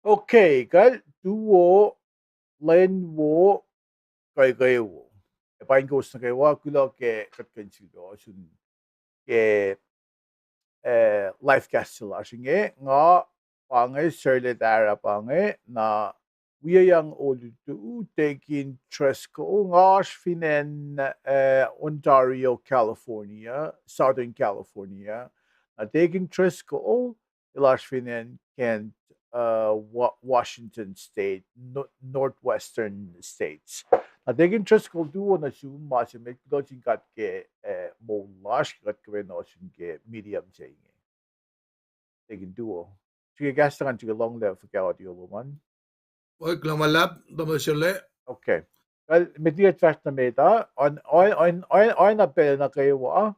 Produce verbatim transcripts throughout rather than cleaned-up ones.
Okay, kal tuwo, lwen wo, kuh ke wo. Ac paing kowos nuh kwewa, kuloh ke kuht kuh in sifil ohsun ke, eh, live cast se lasr inge, nga pa inge, Serle Tara pa inge, na wiyac yang olutu, Deacon Driscoll, nga oasr fin acn, eh, Ontario, California, Southern California. Na Deacon Driscoll, el oasr fin acn Kent, uh, Wa-, Washington State, no-, Northwestern States. Na Deacon Driscoll, tuwo nuh sum, ma se met, kuloh sin God ke, eh, moul lasr, kuht kuh in ohsun ke medium se inge. Deacon tuwo. Srihke kahs tangan srihke lohnglah fuhkah audio lom an. Oi, kuloh ma luhlahp, Tamuhlwel Serle. Okay. Kal, met liki kuht fahsr nuh met ah, oacna pacl nuh kwewa,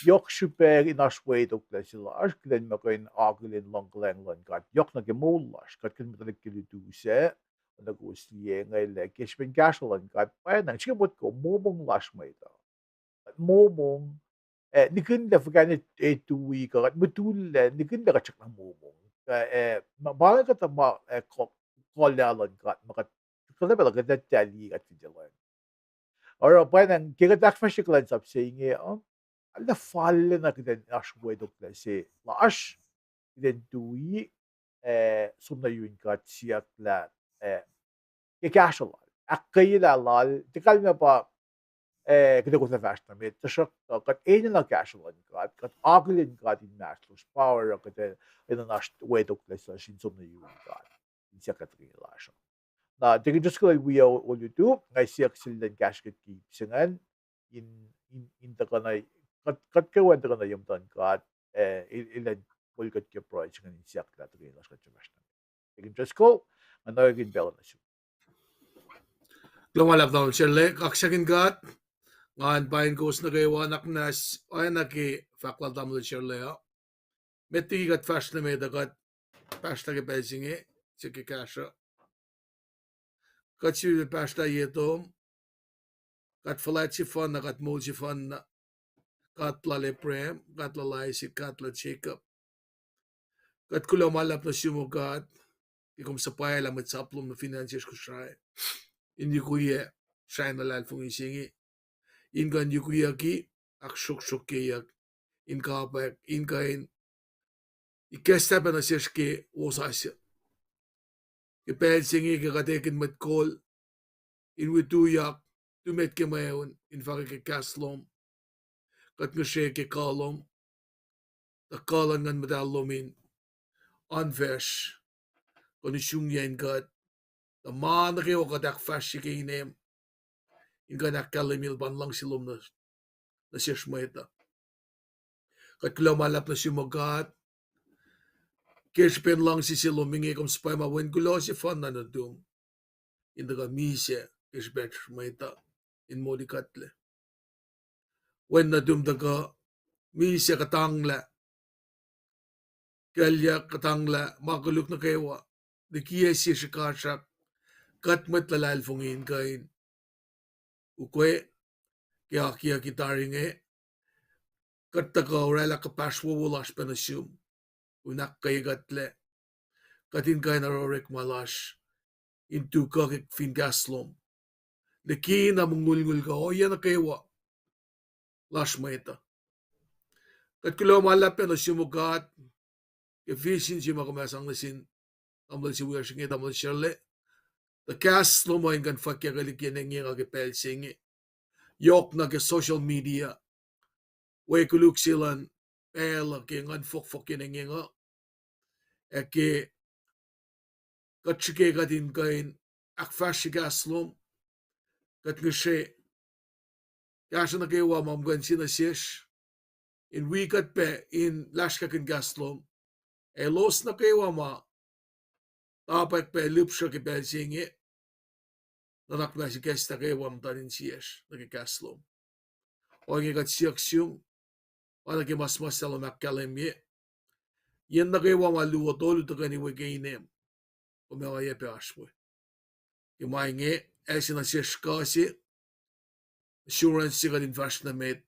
yohk srihpac in oasr wetoklac se lasr, kuht in muh kuh in akihlen luhngkuhlwacng luhn God yohk nuh ke moul lasr, kuht kuh in muhtwacta ke lutu sac, oacna kowos liye inge lah ke srihpen kahsruh luhn God pwacnwacng, srihke motko momong lasr mwet uh. Momong, eh, nihkihn lah fuhkah in e tui kuh kuht mutullac, nihkihn lah kuht srackna momong. Eh, ma, ma kuhtuh ma, eh, kuh-, kuhlwacng luhn God, ma kuht, kuhtuh pacl kuht ac tali kuht fin tiac lohacng. Oruh pwacnwacng ke kuht ahkfahsrye kuhlwacnsap se inge uh, arlac fal na kuht in oasr wetoklac se lasr, kuht in tui, eh, som nuh yurin God siyuck lah, eh, ke kahsruh lal, ahkkweyelah lal, tiac kalmac pa, eh, kuht ac koflah fahsr nuh met, tuhsruhktuh kuht enenuh kahsruh luhn God, kuht akihlen God inmahsrlosr, pa oruh kuht enenuh in oasr wetoklac se lasr in som nuh yurin God in siyuck lah tuhkweni lasr uh. Na Deacon Driscoll el wi olutu, nga siyuck sel in kahsruh kuht ke ip se ingacn, in, in, in tuhkuh na, kuht, kuht kwewa in tuhkuh nuh ye muhtuhn God, eh, el, elan kol kuht ke pruhe se ingacn in siyuck lah tuhkweni lasr kuht fahsr nuh met. Deacon Driscoll, nga nuh kwewa kihn pacl nuh sum. Kuloh ma luhlahp Tamuhlwel Serle, kaksakihn God, ngan paing kowos nuh kwewa, nuhnak muhnahs oacna ke fahk lal Tamuhlwel Serle uh. Met liki kuht fahsr nuh met uh, kuht pahsrlah ke pacl se inge, siyuck ke kahsruh. Kuht sifilpac pahsrlah ye tom. God fuhlwact sefanna, God moul sefanna, God lal Abraham, God lal Isaac, God lal Jacob. Kuht kuloh ma luhlahp nuh sum, O God, ke kom suhpwaclah mwet sap lom nuh fin acn sesr Kosrae in yukwiyac srah in luhlahlfongi se inge, in kuh in yukwiyucki, ahksruhksruhkyeyuck, in kapwack, in kuh in ikacslah pac nuh sesr ke wosasuc. Ke pacl se inge ke kuht ekihn mwet kol in wi tuyak, tu met ke mweun in fahkwack ke kahs lom, kuht ngihsre ke kuh lom, tuh kuh luhn Nguhn Muhtahl lom in oan facsr, kuh in usrnguck in kuht, tuh ma nuh kwewa kuht ahkfahsrye ke inem, in kuh in ahkkahlwemye luhpan luhngse lom nuh, nuh sesr mwet uh. Kuht kuloh ma luhlahp nuh sum, O God, ke srihpen luhngse se lom inge kom suhpwacma wen kuloh sefanna nuhtum, in tuhkuh misac ke srihpacsr mwet uh, in molikuhtlac. Wen nuhtum tuhkuh misac kuhtanglah kuclyuck, kuhtanglah ma koluk nuh kwewa, likiyac sie srihkasrak, kuht mwet luhlahlfongi in kuh in ukwe ke akiyucki tari inge, kuht tuhkuh oraclah kuhpahsr wowo lasr pac nuh sum, in ahkkweye kuhtlac, kuht in kuh in oruh orekma lasr in tu kuh ke fin kahs lom, likina mongulngul kuh ohiyac nuh kwewa lasr mwet uh. Kuht kuloh ma luhlahp pac nuh sum, O God, ke vision se ma kom ac sang nuh sin tamuhlwel se wiyacsr inge, Tamuhlwel Serle, tuh kahs lom uh in kuh in fwackyuckelihk yen engyeng uh ke pacl se inge, yohkna ke social media, we koluk se luhn pacl uh ke nguhn fohkfohk yen engyeng uh, ac ke kuht srihke kuht in kuh in ahkfahsrye kahs lom, kuht ngihsre kahsruh nuh kwewa ma muhkwena sie nuh sesr in wi kuht pac in lasrkakihn kahs lom, ac elos nuh kwewa ma tapwack pac lihpsruh ke pacl se inge, nuhnak muhnahs ikacslah kwewa muhtuhn insiyacsr nuh ke kahs lom. Ohinge kuht siyuck sum, oacna ke ma suhmuhslah lom ahkkahlwemye, yen nuh kwewa ma luo tolu tuhkweni we ke inem, kom ac oacyacpac oasr we. Ke ma inge, ase nuh sesr kuh se, assurance se kuht in fahsr nuh met,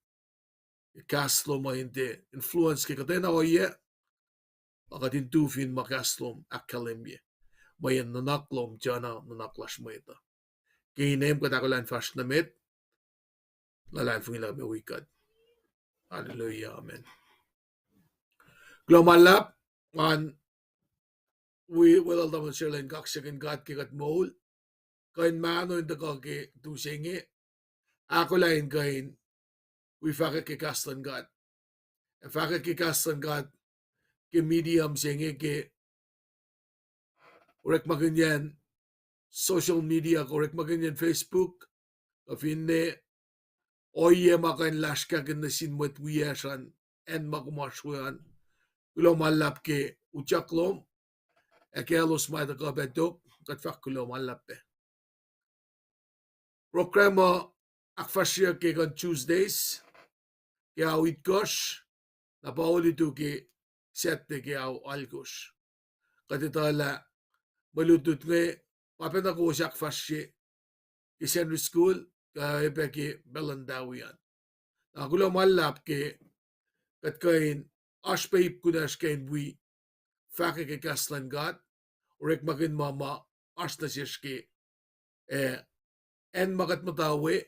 ke kahs lom uh in tiac influence ke kuhtwena ohiyac, a kuht in tu fin ma kahs lom ahkkahlwemye. mweyen nuhnak lom tiacna nuhnak lasr mwet uh. Ke inem kuht ahkolah in fahsr nuh met, luhlahlfongi lah kom wi kuht. Hallelujah, amen. Kuloh ma luhlahp, ngan wi welwel tamuhlwel Sherlin, kaksakihn God ke kuht moul, kuh in mahno in tuhkuh ke tu se inge, ahkolah in kuh in wi fahkwack ke kahs luhn God. Ac fahkwack ke kahs luhn God ke medium se inge ke orekmakihnyacn social media, kuh orekmakihnyacn Facebook, kuh finne ohiyac ma kuh in lasrkakihn nuh sin mwet wiyacsr an, acn ma kom oasr we an. Kuloh ma luhlahp ke utyak lom, ac kaclos ma tuhkuh pac tok, kuht fahk kuloh ma luhlahp pac. Program uh ahkfahsryeyuck ke kuh in Tuesdays ke ao itkohsr, na pa olutu ke Saturday ke ao alkosr. Kuht etuh lah mwe lutlut inge pa pacna kowos ahkfahsrye ke Sacnri School, kuh oacyacpac ke pacl luhn tawi an. Na kuloh ma luhlahp ke kuht kuh in oasr pac ip kunacsr kuh in wi fahkwack ke kahs luhn God, orekmakihn ma ma oasr nuh sesr ke, eh, acn ma kuht muhta we,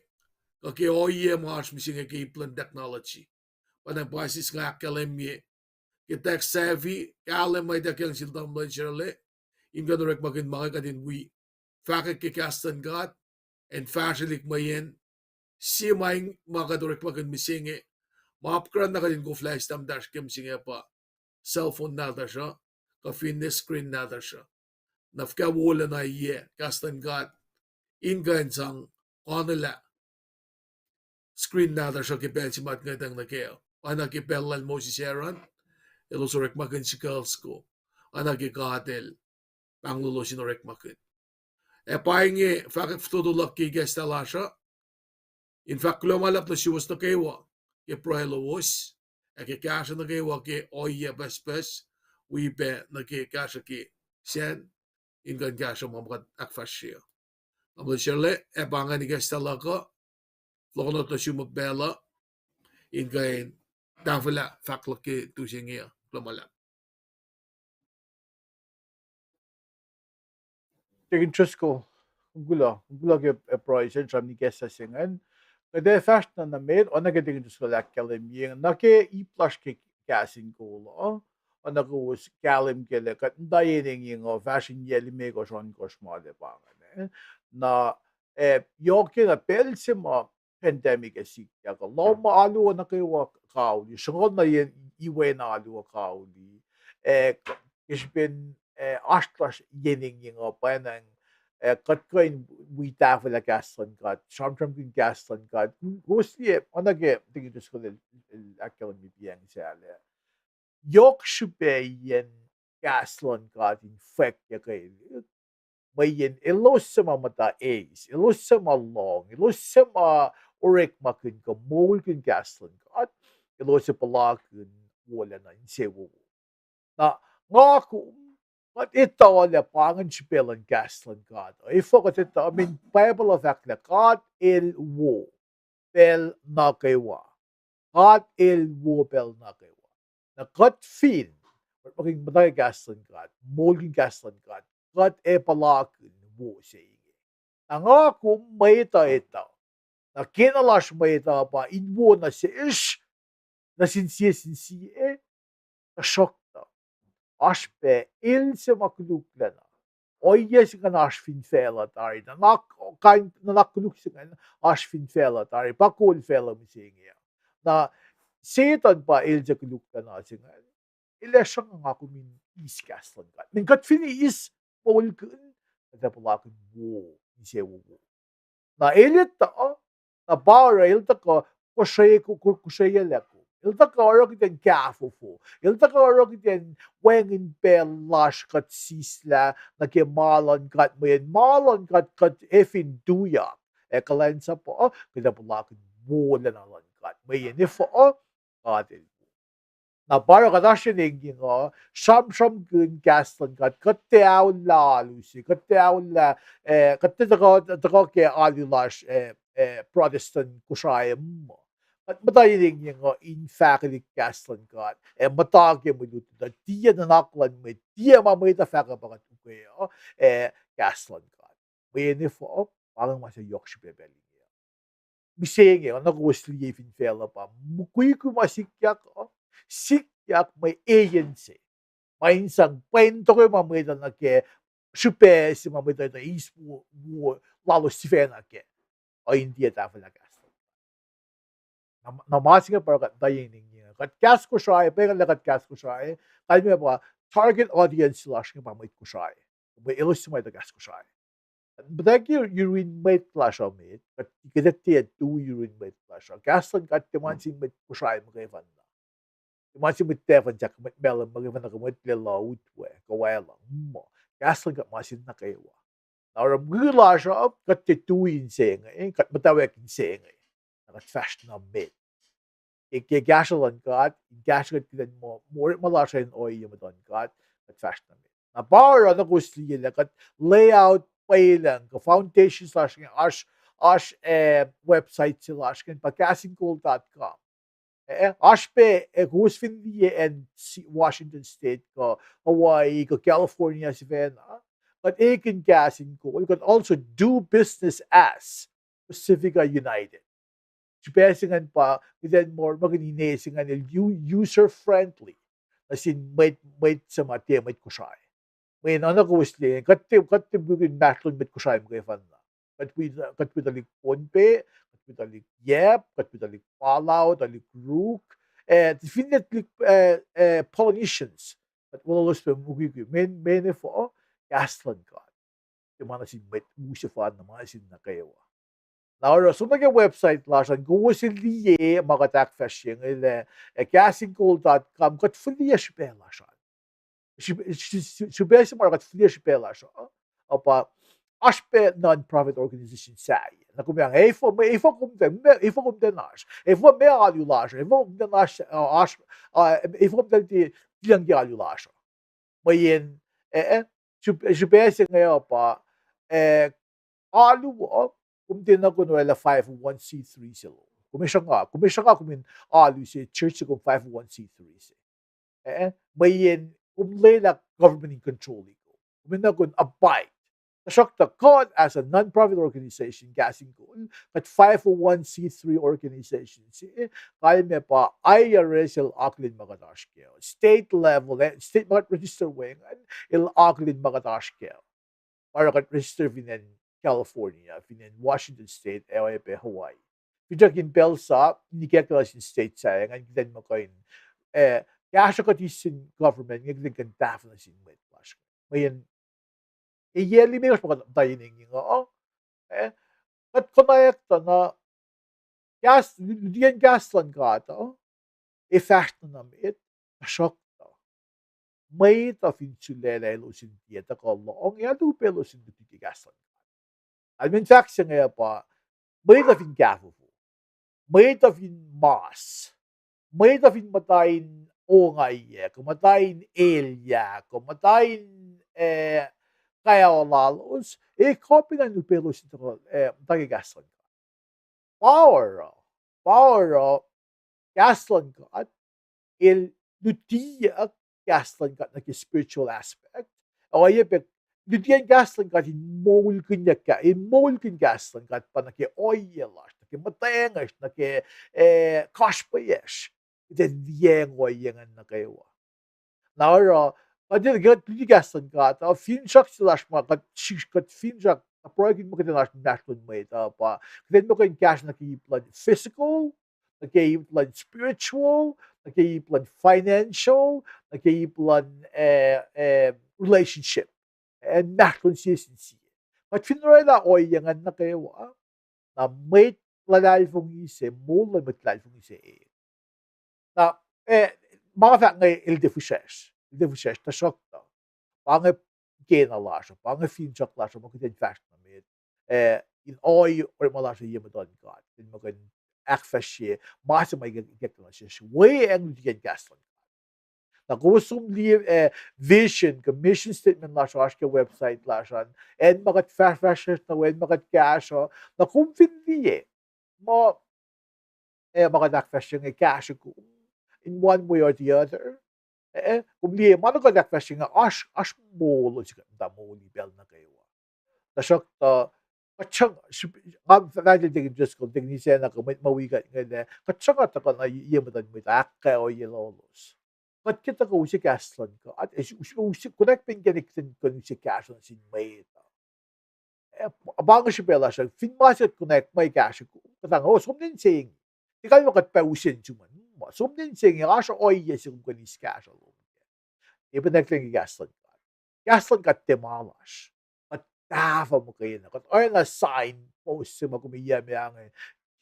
kuh ke ohiyac ma oasr mihsenge ke ip luhn technology. Pa na pa sis nga ahkkahlwemye ke tech savvy, kahlwem ma ituckyang sel tamuhlwel Sherlin, in kuh in orekmakihn ma inge kuht in wi fahkwack ke kahs luhn God, in fahsrwelihk mweyen sie ma, ma kuht orekmakihn mihsenge, ma apkuhran na kuht in koflah estamtahsr ke mihsenge pa cell phone nahtuhsr uh, kuh finne screen nahtuhsr uh. Na fuhkah wolacna yac kahs luhn God in kuh in sang konuhlah screen nahtuhsr uh ke pacl se ma kuht ngwetacng nuh kac uh. Oacna ke pacl lal Moses Aaron, elos orekmakihn sickle sako. Oacna ke God El pahnglolos in orekmakihn. Ac pa inge fahkwack fototo luhk ke ikacslah lasr uh. In fahk kuloh ma luhlahp nuh suwos nuh kwewa ke pruhe lowos, ac ke kahsruh nuh kwewa ke ohiyac pucspucs, wi pac nuh ke kahsruh ke Sacn, in kuh in kahsruh ma kuht ahkfahsrye uh. Tamuhlwel Sherlin, ac pa ingacn ikacslah luhk uh, fohlohkohnot nuh sum pacl uh, in kuh in tahfwelah fahk luhk ke tu se inge uh. Kuloh ma luhlahp. Deacon Driscoll, kuloh, kuloh ke, eh, pruhe se sramsram ikacslah se ingacn. Kuht ac fahsr na nuh met, oacna ke Deacon Driscoll el ahkkahlwemye, nuh ke ip lasr ke Kahs in Kol uh, oacna kowos kahlwem kac lah kuht muhta yen engyeng uh fahsr in yac limekohsr ohnkohsr ma la pa ingacn. Na, eh, yohk ke na pacl se ma pandemic ac sikyak uh, lohm alu uh nuh kwewa kauli, sruhnguhl na yen iwen alu uh kauli, eh, ke srihpen, eh, oasr lasr yen engyeng uh, pwacnwacng, eh, kuht kuh in wi tahfwelah kahs luhn God, sramsramkihn kahs luhn God. Kowos liye, oacna ke Deacon Driscoll el, el ahkkahlwemye piyacng sahyac, yohk srihpacyacn kahs luhn God in fwackyak el, mweyen elos suc ma muhta eis, elos suc ma lohng, elos suc ma orekmakihn kuh moulkihn kahs luhn God, elos ac puhlakihn wolacna insewowo. Na nga kom, kuht etuh lah pa ingacn srihpac luhn kahs luhn God uh. Efuh kuht etuh? Mean Bible uh fahk lah God El wo pacl nuh kwewa. God El wo pacl nuh kwewa. Na kuht fin orekmakihn muhta ke kahs luhn God, moulkihn kahs luhn God, kuht ac puhlakihn wo se inge. Na nga kom mwet uh etuh, na kena lasr mwet uh pa in wo nuh sesr, nuh sin sie sin sie, tuhsruhktuh oasr pac el suc ma koluklacna. Ohiyac se ingacn oasr fin facluh tari, nuhnak, kain nuhnak koluk se ingacn oasr fin facluh tari, pa kol facluh mihsenge. Na Setuhn pa el suc koluklacna se ingacn. El ac sruhnga nga kom in eis kahs luhn God. Mean kuht fin eis, moulkihn, kuht ac puhlakihn wo insewowo. Na el etuh, na pa oruh el tuhkuh kosre-, ko-, ko-, kosreyuclac kom. El tuhkuh oruh kuht in kahfofo. El tuhkuh oruh kuht in wacngihn pacl lasr kuht sislah nuh ke ma luhn God, mweyen ma luhn God kuht ac fin tuyak ac kuhlwacnsapuh, kuht ac puhlakihn wolacna luhn God. Mweyen efuh? God El wo. Na pa oruh kuht oasr yen engyeng uh, sramsramkihn kahs luhn God, kuht tiac aollah alu se, kuht tiac aollah, eh, kuht tiac tuhkuh, tuhkuh ke alu lasr, eh, eh, Protestant Kosrae muh. Kuht muhta in engyeng uh in fahkwelihk kahs luhn God ac muhta ke mwe lutlut uh, tiac nuhnak luhn mwet, tiac ma mwet uh fahk uh pa kuht ukwe uh, ac kahs luhn God. Mweyen efuh, pa inge ma se yohk srihpac pacl inge. Mihsenge, oacna kowos liye fin facluh pa mukwikwi ma sikyak uh, sikyak mwe eyen se. Ma in sang pwacntoke ma mwet uh nuh ke srihpac se ma mwet uh eis wo, wo lalos sifacna kac. Uh, in tiac tahfwelah kahs luhn God. Na, na ma se inge pa kuht muhta in engyeng uh. Kuht kahs Kosrae, pa inge lah kuht kahs Kosrae, kalmac pa target audience lasr inge pa mwet Kosrae. Mwe elos suc ma etuh kahs Kosrae. Muhta ke yurin mwet lasr uh met, kuht, kuht tiac tui yurin mwet lasr uh. Kahs luhn God tiac ma sin mwet Kosrae muhkwena. Tiac ma sin mwet Tafan Jack, mwet Malem muhkwena, kuh mwet Lelu, Utwe, kuh Wacluh, muh. Kahs luhn God ma sin nuh kwewa. Na oruh mwe lasr uh, kuht tiac tui inse inge, kuht muhtwacwacack inse inge. Na kuht fahsr na met. Ke, ke kahsruh luhn God, in kahsruh kuht kihtin muh, muh orekma lasr uh in ohiyac muhtuhn God, kuht fahsr na met. Na pa oruh na kowos liye lah kuht lay out pwelucng kuh foundations lasr inge, oasr, oasr, eh, website se lasr inge pa kahs in kol dot com. Eh, oasr pac, eh, kowos fin liye acn Washington State kuh Hawaii kuh California sifacna, kuht ekihn kahs in kol, kuht also do business as Pacifica United. Srihpac se ingacn pa, kihtin muh, muhkwena ine se ingacn el u-, user friendly nuh sin mwet, mwet suc ma tiac mwet Kosrae. Mweyen oacna kowos liye, kuht tiac, kuht tiac mukwikwi inmahsrlon mwet Kosrae muhkwena. Kuht wi, kuht wi tuhlihk Pohnpei, kuht wi tuhlihk Yap, kuht wi tuhlihk Palau, tuhlihk Ruk, eh, finne tuhlihk, eh, eh, Polynesians. Kuht welulos pac mukwikwi, mweyen, mweyen efuh, kahs luhn God tiac ma nuh sin mwet u sefanna, ma nuh sin nuh kwewa. Na oruh som nuh ke website lasr an, kowos liye ma kuht ahkfahsrye inge lah, eh, kahs in kol dot com, kuht fihliyac srihpac lasr an. Srihpac se ma oruh kuht fihliyac srihpac lasr uh, uh pa, oasr pac non-profit organization sahyac. Na kom ac, efuh, efuh kom tiac, efuh kom tiac oasr, efuh ma alu lasr uh, efuh kom tiac oasr, uh, oasr, uh, efuh kom tiac tiacna ke alu lasr uh. Mweyen, eh, eh, srihpac se inge uh pa, eh, alu uh, kom tiacna kuh in orwaclah five oh one c three se lom. Kom ac sruhnga, kom ac sruhnga kom in alu se church se kom five oh one c three se. Eh, mweyen kom lwelah government in control-i kom. Kom enenuh in abide. Tuhsruhktuh kuht as a non-profit organization, kahs in kol, kuht five oh one c three organization se, kalmac pa I R S el akihlen ma kuht oasr kac. State level, eh, state ma kuht register we ingacn, el akihlen ma kuht oasr kac. Ma oruh kuht register fin acn California, fin acn Washington State, ac oacyacpac Hawaii. Finsrak in pacl sap, nikacklah sin state sahyac ingacn, kihtin muh kuh in, eh, kahsruh kuht eis sin government inge, kihtin kuh in tahfuh nuh sin mwet lasr. Mweyen, eh, yac limekohsr ma kuht muhta in engyeng uh, eh, kuht konwacack tuh na kahs, lutiyacn kahs luhn God uh, ac fahsr na met, tuhsruhktuh mwet uh fin sulaclah elos in tiac tuhkuh lohng, ac alu pac elos in luti ke kahs luhn God. Kalmacn fahk se inge pa, mwet uh fin kahfofo, mwet uh fin mas, mwet uh fin muhta in ongaiyac, kuh muhta in elyah, kuh muhta in, eh, kaoh lalos, ac kuh pacna in upac elos in tuhkuh, eh, muhta ke kahs luhn God. Pa oruh, pa oruh, kahs luhn God, el lutiyuck kahs luhn God nuh ke spiritual aspect. Oacyacpac, lutiyacn kahs luhn God in moulkihnyuck, in moulkihn kahs luhn God pa nuh ke ohiyac lasr, nuh ke muhtwacngwacsr, nuh ke, eh, kasrpweyacsr. Kihtin liyacacng ohiyac ingacn nuh kwewa. Na oruh, kuht, kuht luti kahs luhn God uh, finsrak se lasr ma kuht, kuht finsrak, na pruhe kuht muh kuht in oasr inmahsrlon mwet uh pa, kuht in muh kuh in kahsruh nuh ke ip luhn physical, nuh ke ip luhn spiritual, nuh ke ip luhn financial, nuh ke ip luhn, eh, eh, relationship. Inmahsrlon sie sin sie. Kuht fin orwaclah ohiyac ingacn nuh kwewa, na mwet luhlahlfongi se, moul luhn mwet luhlahlfongi se e. Na, eh, ma fahk inge el tiac fihsracsr, el tiac fihsracsr, tuhsruhktuh pa inge kena lasr uh, pa inge finsrak lasr uh, ma kuht in fahsr na met, eh, in ohiyac orekma lasr uh ye muhtuhn God, in muh kuh in ahkfahsrye ma se ma ikacklah nuh sesr weacng lutiyacn kahs luhn God. Na kowos som liye, eh, vision kuh mission statement lasr uh oasr ke website lasr an, acn ma kuht fahsr, fahsr na we, acn ma kuht kahsruh, na kom fin liye, muh eh, ma kuht ahkfahsrye inge kahsruh kom in one way or the other. Eh, kom liye ma na kuht ahkfahsrye inge oasr, oasr moul se kuht muhta moli pacl nuh kwewa. Tuhsruhktuh, kuht sruhnga, nga fahk lah tekin just kom, tekin Isacna kuh mwet ma wi kuht inge lah, kuht sruhnga tuhkuh na ye muhtuhn mwet ahkkahlwemye lalos. Kuht ke tuhkuh use kahs luhn God, eh, use, use, konwacack pac inkacnek luhn God use kahsruh nuh sin mwet uh. Eh, pa inge srihpac lasr uh, fin ma se kuht konwacack mwe kahsruh, kuht fahk, oh, som nuh in se inge. Tiac kalmac kuht pac use in suman. Ma som nuh in se inge, oasr ohiyac se kom kuh in eis kahsruh lom. Epaneklang ke kahs luhn God. Kahs luhn God tiac ma lasr. Kuht tahfuh muhkwena. Kuht oacna sign post se ma kom yac me ange,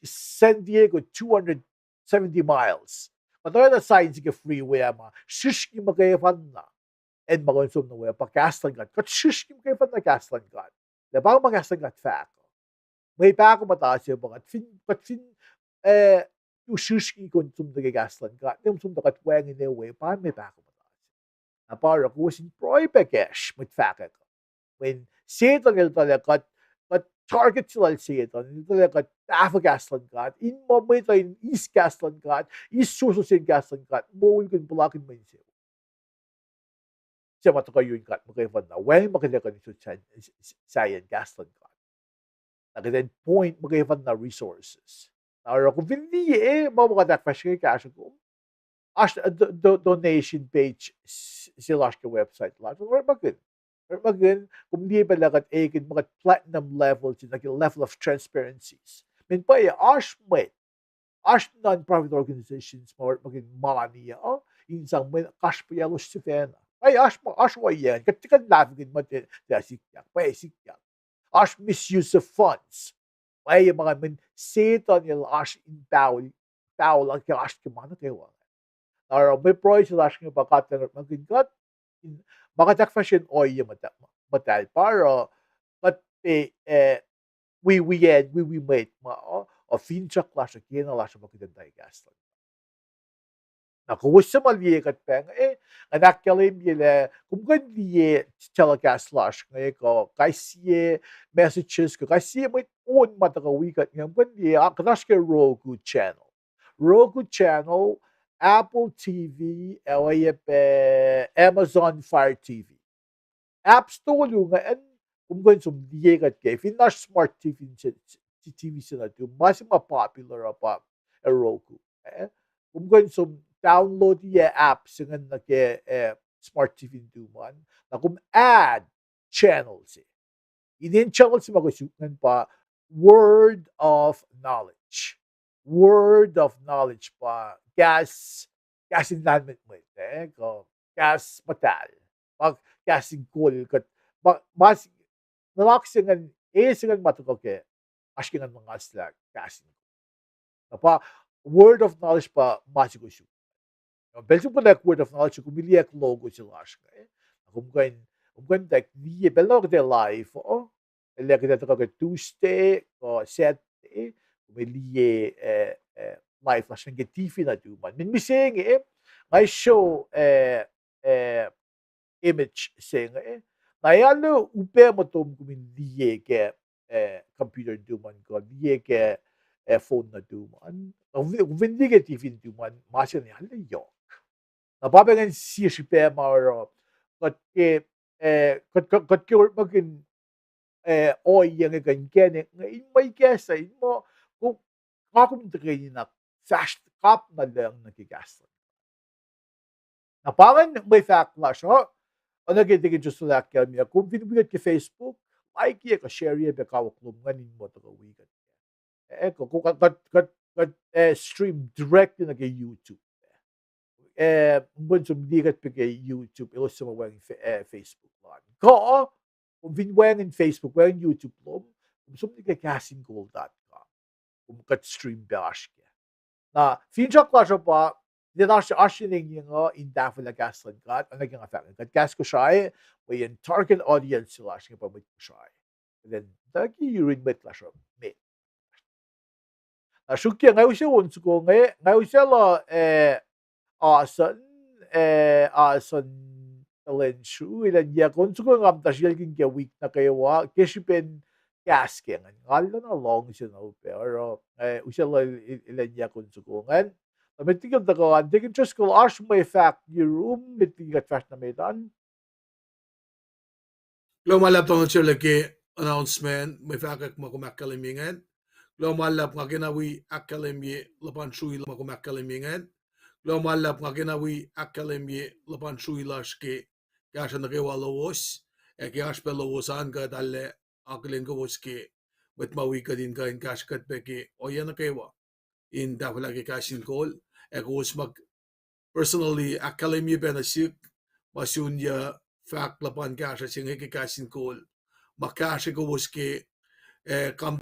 San Diego, two hundred seventy miles. Kuht oacna sign se ke freeway ah ma srihsrngi muhkwefanna. Acn ma kom som nuh we pa kahs luhn God. Kuht srihsrngi muhkwefanna kahs luhn God. Lah pa ma kahs luhn God fahk uh. Mwe pahkomuhta se pa kuht fin, kuht fin, eh, tu srihsrngi kom som nuh ke kahs luhn God, ne som nuh kuht wacngihn we pa mwe pahkomuhta se. Na pa oruh kowos in pruhe pac kacsr mwet fahkwack uh. Mweyen Setuhn el tuhlac kuht, kuht target se lal Setuhn, el tuhlac kuht tahfuh kahs luhn God, in muh mwet uh in eis kahs luhn God, eis suwohswohs in kahs luhn God, moulkihn puhlakihn mwe insewowo. Suc ma tuhkuh yurin God muhkwefanna, wacngihn ma kuht ac kuh in sot sa-, sahyacn kahs luhn God. Na kuht in point muhkwefanna resources. Na oruh kom fin liye, ma ma kuht ahkfahsrye inge kahsruh kom, oasr, eh, do-, do-, donation page s-, se lasr ke website lasr. Orekmakihn. Orekmakihn, kom liye pac lah kuht ekihn ma kuht platinum level se, nuh ke level of transparencies. Mweyen pwacye, oasr mwet, oasr non-profit organizations ma orekmakihn mani uh in sang mwe kasrpah lalos sifacna. Pwacye, oasr ma, oasr ohiyac, kuht tiac kuh in lahfwekihn muh tiac sikyak, pwacye sikyak. Oasr misuse of funds. Pwacye ma kuh mweyen Setuhn el oasr in pahol, pahol ke oasr ke ma nuh kwewa. Na oruh mwe pruhe se lasr inge pa God El orekmakihn kuht, in, ma kuht ahkfahsrye in ohiyac muhta-, muhtahl pa oruh, kuht pac, eh, wi, wi acn, wi, wi mwet ma, uh, uh, finsrak lasr uh, kena lasr uh pa kuht in tuh kahs luhn God. Na kowos suc ma liye kuht pac inge, eh, nga in ahkkahlwemye lah kom kuh in liye telecast lasr inge kuh kais sie messages kuh kais sie mwet on ma tuhkuh wi kuht inge, kom kuh in liye, ah, kuht oasr ke Roku channel. Roku channel, Apple T V, ac oacyacpac Amazon Fire T V. Apps tolu ingacn, kom kuh in som liye kuht ke, fin oasr smart T V se, T V se nuhtum, ma se ma popular uh pa, eh, Roku. Eh, kom kuh in som download-i app se ingacn nuh ke, eh, smart T V nuhtum an, na kom add channel se. Inen channel se ma kosuk ingacn pa Word of Knowledge. Word of Knowledge pa kahs, kahs in lahlmwetmwet, eh, kuh kahs muhtahl. Pa kahs in kol kuht, ma, ma s-, nuhnak se ingacn, e se ingacn ma tuhkuh ke, oasr ke ingacn luhngaslah kahs in kol. Na pa Word of Knowledge pa ma se kosuk. Na pacl se kom konwacack Word of Knowledge, kom liye logo se lasr inge. Na kom kuh in, kom kuh in tuh liye, pacl na kuht ac live uh, el ac kuht ac tuhkuh ke Tuesday kuh Saturday, kom liye, eh, eh, live lasr inge ke T V nuhtum an. Mihn mihsenge, nga show, eh, eh, image se inge. Na ac alu upac motom kom in liye ke, eh, computer nuhtum an kuh liye ke, eh, phone nuhtum an. Na kom fin liye ke T V nuhtum an, ma se inge ac alu yohk. Na pa pacngihn sie srihpac ma oruh kuht ke, eh, kuht, kuht, kuht ke orekmakihn, eh, ohiyac inge kuh inkacnek inge in mwe ikacslah in muh, kom, nga kom tuhkweni na fahsr kapna lucng nuh ke kahs luhn God. Na pa ingacn mwe fahk lasr uh, oacna ke tekin Joshua el ahkkahlwemye, kom fin wi kuht ke Facebook, like-i kuh share-i pac kawuck lom ingacn in muh tuhkuh wi kuht. Eh, kuht, kuht, kuht, kuht, eh, stream directly nuh ke YouTube. Eh, kom kuh in som liye kuht pac ke YouTube, elos suc ma wacngihn fe-, eh, Facebook lom. Kuh, kom fin wacngihn Facebook, wacngihn YouTube lom, kom som nuh ke kahs in kol dot com. Kom kuht stream pac oasr kac. Na finsrak lasr uh pa, kuht oasr, oasr engyeng uh in tahfwelah kahs luhn God, oacna ke nga fahk inge, kuht kahs Kosrae, mweyen target audience lasr inge pa mwet Kosrae. Kuht in tuh ke yurin mwet lasr uh met. Na sruokyac, nga use on soko inge, nga use lah, eh, asan, eh, asan elan sru, elan yac on soko inge, nga muhta sriyaclkihn ke wik nuh kwewa, ke srihpen kahs ke ingacn. Ngal na luhngse na upac, oruh, eh, usaclah el, el, el enenuh in soko ingacn. Na met liki el tuhkuh an, Deacon Driscoll, oasr mwe fahk yurum, met liki kuht fahsr nuh met an. Kuloh ma luhlahp, Doctor Sele, ke announcement, mwe fahkwack ma kom ahkkahlwemye ingacn. Kuloh ma luhlahp, nga kena wi ahkkahlwemye luhpan srui ma kom ahkkahlwemye ingacn. Kuloh ma luhlahp, nga kena wi ahkkahlwemye luhpan srui lasr ke kahsruh nuh kwewa lowos, ac ke oasr pac lowos an kuht arlac akihlen kowos ke mwet ma wi kuht in kuh in kahsruh kuht pac ke ohiyac nuh kwewa in tahfwelah ke kahs in kol, ac kowos ma personally ahkkahlwemye pac nuh sihk ma sun yuc fahk luhpan kahsruh se inge ke kahs in kol, ma kahsruh kowos ke, eh, kam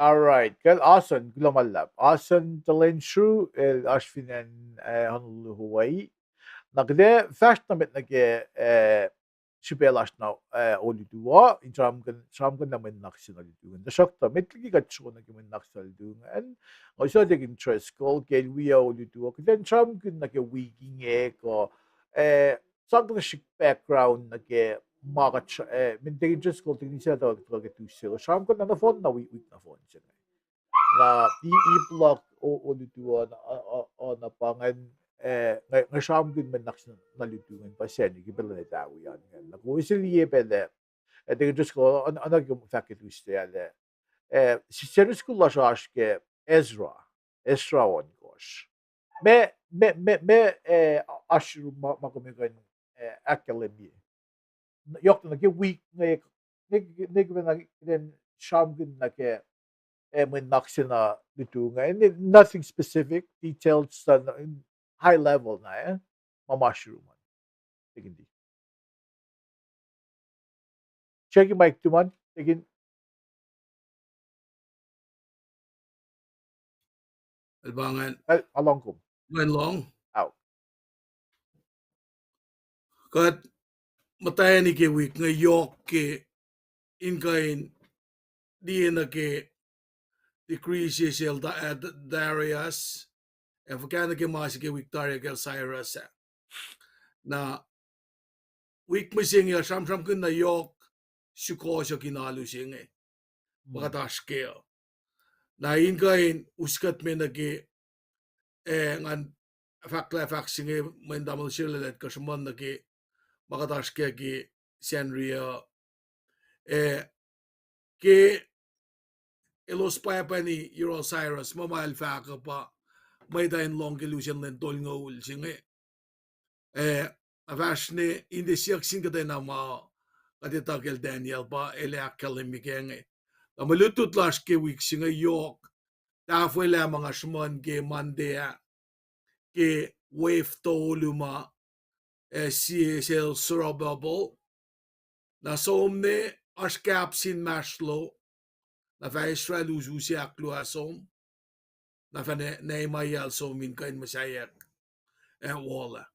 All right. Kal Asan, kuloh ma luhlahp. Asan Talensru, el oasr fin acn, eh, Honolulu, Hawaii. Na kuht ac fahsr nuh met nuh ke, eh, srihpac lasr na, eh, olutu uh, in sramsramkihn, sramsramkihn na mwe nuhnak se na lutu ingacn. Tuhsruhktuh met liki kuht sro nuh ke mwe nuhnak se na lutu ingacn, nga use Deacon Driscoll ke el wi uh olutu uh, kuht in sramsramkihn nuh ke wik inge kuh, eh, sang kuhtuh srihk background nuh ke ma kuht, eh, min Deacon Driscoll, Deacon Isacl, tuhkuh ke Tuesday, sramsramkihn na nohfohn na wik, wik nohfohn se inge. Na i-, ip luhk o-, olutu uh na, uh, uh, uh, na pa ingacn, eh, nga, nga sramsramkihn mwe nuhnak se na lutu ingacn pa Sacnri ke pacl lwen etawi an ingacn. Na kowos liye pacl ah, eh, Deacon Driscoll, oacna ke fahk ke Tuesday ah lah, eh, Sacnri school lasr oasr ke Ezra, Ezra ohnkohsr. Me, me, me, me, eh, oasr yurum ma, ma kom kuh in, eh, ahkkahlwemye. Yohk nuh ke wik inge, ne, ne ke pacna kuht in sramsramkihn nuh ke, eh, mwe nuhnak se na lutu ingacn. Nothing specific, details, uh, high level na, eh, ma oasr yurum an. Deacon D. Check mic tuman, Deacon. El pa ingacn. El, a lohng kom. Ingacn lohng. Ao. Kuht muhtwacni ke wik inge yohk ke in kuh in liye nuh ke decree se sel Da-, eh, D-, Darius, ac fuhkah nuh ke ma se ke wik tari ah kacl Cyrus ah. Na wik mihsenge uh sramsramkihn na yohk sukohsohk in alu se inge. Pa kuht oasr kac uh. Na in kuh in us kuht me nuh ke, eh, ngan fahk lah fahk se inge mweyen tamuhlwel Sirlel el kuh sruhmuhn nuh ke ma kuht oasr kac ke Sacnri uh. Eh, ke elos pwacpwacni yohrohl Cyrus, ma ma el fahk uh pa mwet uh in lohng ke lusen lwen tolngoul se inge. Eh, na fahsr ne in tiac siyuck sin kuhtwena ma kuht etuh kacl Daniel pa el ahkkahlwemye kac inge. Na mwe lutlut lasr ke wik se inge yohk, tahfwelah ma nga sruhmuhn ke Monday ah, ke wave tolu ma, eh, sie sel Zerubbabel. Na som ne oasr kahp se inmahsrlo, na fah Israel us use ahkluo ah som, na fah Ne-, Nehemiah el som in kuh in muhsaheack, eh, wal ah.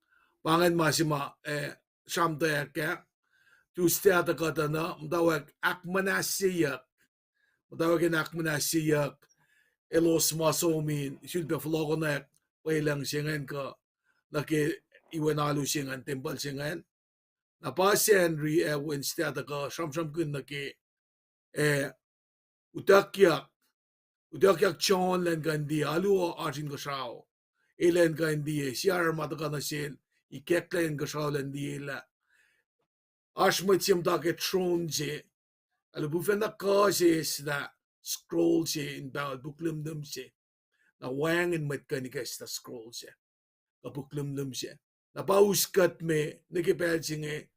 Pa ingacn ma se ma, eh, sramtweack ah, Tuesday ah tuh kuhtuh na, muhtwacwacack ahkmuhnahsyeyuck, muhtwacwacack in ahkmuhnahsyeyuck elos ma som in sulpac fohlohkohnak pwelucng se ingacn kuh nuh ke iwen alu se ingacn, tempuhl se ingacn. Na pa Sacnri ac Wednesday ah tuhkuh sramsramkihn nuh ke, eh, utuckyak, utuckyak John elan kuh in liye, alu uh oasr inkuhsrao, elan kuh in liye, sie oruh ma tuhkuh nuh sel, ikacklah inkuhsrao elan liye lah oasr mwet se muhta ke tron se, ac lihpufacn na kuh se eslah scroll se in pahol, puk lihmlihm se. Na wacngihn mwet kuh in ikacslah scroll se, kuh puk lihmlihm se. Na pa us kuht me, ne ke pacl se inge,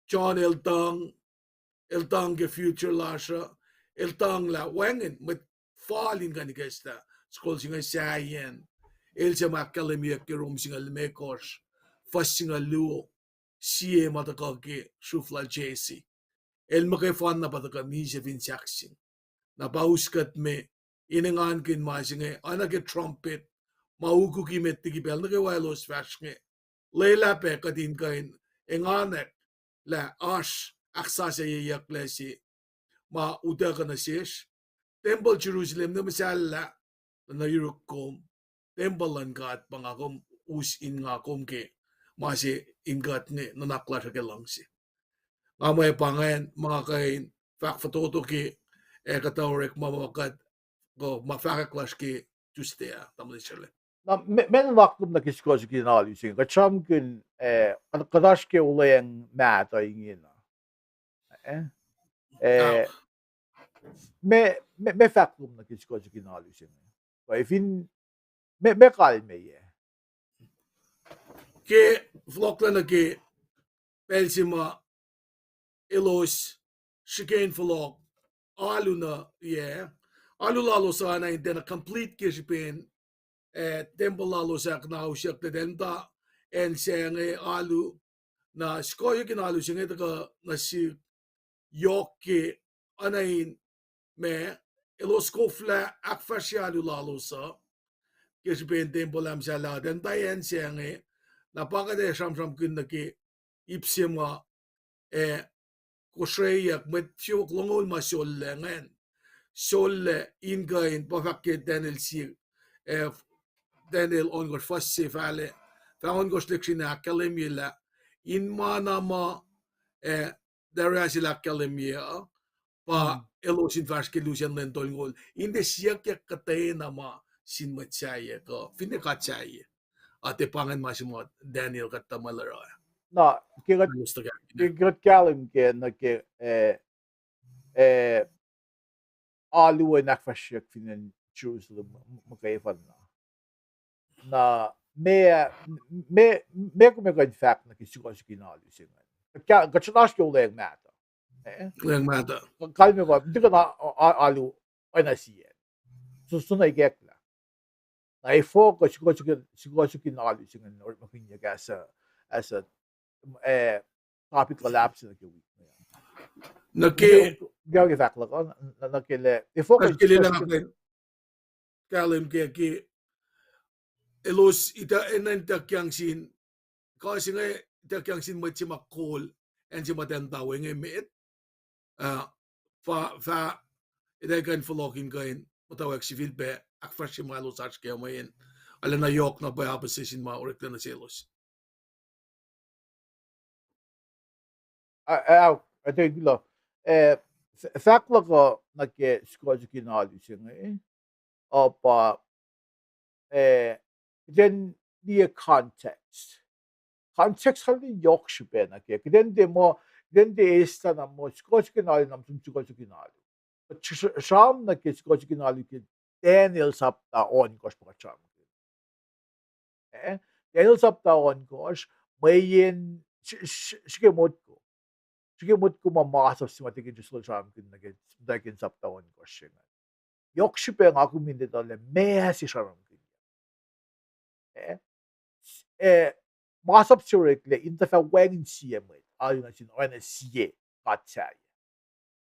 John el tuhng, el tuhng ke future lasr uh, el tuhng lah wacngihn mwet fal in kuh in ikacslah scroll se inge sahyacn el suc ma ahkkahlwemyeyuck ke Rom singucul limekohsr, fuhs singucul luo, sie ma tuhkuh ke sruf lal Jesse. El muhkwena pa tuhkuh misac fin sahkseng. Na pa us kuht me in engankihn ma se inge, oacna ke trumpet, ma ukuk emet liki pacl nuh kwewa elos fahsr inge. Lwelah pac kuht in kuh in enganwack lah oasr ahksasucyeyucklac se ma utuckuh nuh sesr. Tempuhl Jerusalem ne muhsahllah, nuh yuruk kom, tempuhl luhn God pa nga kom, us in nga kom ke ma se in kuht inge, nuhnak lasr uh ke luhngse. Nga mwe pa ingacn ma nga kuh in fahk fototo ke, ac kuhtuh orekma ma kuht, kuh ma fahkwack lasr ke Tuesday ah, tamuhlwel Sele. Na me, me nuhnak lom nuh ke sukohsohk in alu se inge, kuht sramsramkihn, eh, kuht, kuht oasr ke olweacng mahtuh ingena. Eh, eh, me, me, me fahk lom nuh ke sukohsohk in alu se inge, kuh fin me, me kalmeyac. Ke fohlohklah nuh ke pacl se ma elos srihke in fohlohk, alu na, yac, alu lalos uh na in tiacna complete ke srihpen, eh, tempuhl lalos ah kuhnahosyucklac, tiac muhta acn se inge alu, na sukohsohk in alu se inge tuhkuh nuh sihk yohk ke oacna in ma elos koflah ahkfahsrye alu lalos uh ke srihpen tempuhl ah muhsahllah, ac muhta acn se inge, na pa kuht ac sramsramkihn nuh ke ip se ma, eh, kosreyuck, mwet siofok longoul ma sollac ingacn. Sollac in kuh in, pa fahk ke Daniel sie, eh, Daniel ohnkohsr fuhs se fahlac, fah ohnkohsr lihksreni ahkkahlwemye lah in ma na ma, eh, Darius el ahkkahlwemye uh, pa elos in fahsr ke lusen lwen tolngoul. In tiac siyuckyak kuhtwena ma sin mwet sahyac kuh finne god sahyac. A tiac pa ingacn ma se ma Daniel kuht tuhmwacl oruh. Na, ke kuht, ke kuht kahlwem ke nuh ke, eh, eh, alu in ahkfahsryeyuck fin acn Jerusalem muhkwena. Na, meac, meac, meac kom kuh in fahk nuh ke sukohsohk in alu se ingacn? Kuht sruhnasr ke olweacng mahtuh. Olweacng mahtuh. Kalmac pa, tiac kuh in alu oacna sie. So, soenna ikacklah. Na efuh kuh sukohsohk in alu se ingacn orekmakihnyuck as a, as a, eh, topic luhlahp se nuh ke wik inge. Nuh ke, ke fahk luhk, nuh ke lah efuh kuh kahlwem ke, ke elos ita enenuh ituckyang sin, kuh se inge ituckyang sin mwet se ma kol acn se ma tiac muhta we inge met, ah, fah, fah, ita kuh in fohlohk in kuh in muhtwacwacack sifilpac ahkfahsrye ma elos oasr kac mweyen arulacna yohk na pwacye opposition ma oreklac nuh selos. Ah, ah, ah, kuloh. Eh, fahk luhk uh nuh ke sukohsohk in alu se inge, uh, pa, eh, kuht in liye context. Context arlac yohk srihpac nuh ke kuht in tiac muh, kuht in tiac eslah na muh sukohsohk in alu na muh som sukohsohk in alu. Kuht sram nuh ke sukohsohk in alu ke Daniel sapta ohnkohsr pa kuht sramkihn. Eh, Daniel sapta ohnkohsr, mweyen, srihke motko. Srihke motko ma masap se ma tikin just sramkihn nuh ke, nuh ke sapta ohnkohsr se inge. Yohk srihpac nga kom in etuh lah meac se sramkihn. Eh, eh, masap se oreklac in tuh fah wacngihn sie mwet alu nuh sin oacna sie god sahyac.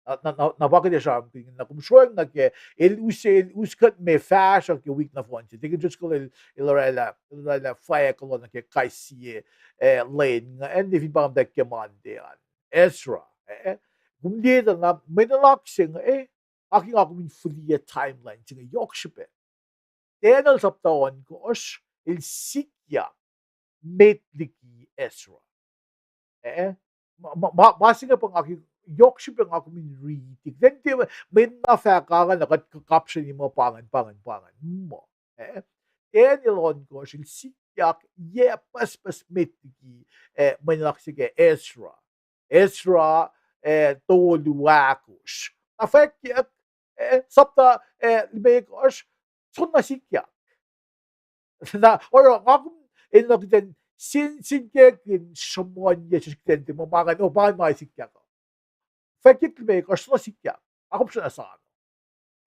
Na, na, na pa kuht ac sramkihn na kom sroacng nuh ke, el use, el us kuht me fahsruh ke wik nohfohn se. Tikin just kol el, el oraclah, el oraclah fwack kuloh nuh ke kais sie, eh, lwen inge, ac fin pa muhta ke Monday an. Ezra, eh, kom liye tuh na, mwe nuhnak se inge, eh, aki nga kom in fihliyac timeline se inge yohk srihpac. Daniel sapta ohnkohsr, el sikyak met liki Ezra. Eh, ma, ma, ma se inge pa nga ke, yohk srihpac nga kom in riti. Then tiac, mwe na fahk ah, na kuht kapsreni muh pa ingacn, pa ingacn, pa ingacn. Muh, eh, Daniel ohnkohsr, el sikyak yac pucspucs met liki, eh, mwe nuhnak se ke Ezra. Ezra, eh, tolu ahkosr. Na fwackyuck, eh, sapta, eh, limekohsr, soenna sikyak. Na oruh nga kom enenuh kuht in sensenkackihn sruhmuhnyuck sesr kuht in tiac muh ma ingacn, oh, pa ingacn ma sikyak uh. Fwackyuck limekohsr, soenna sikyak. Nga kom sruhna sano.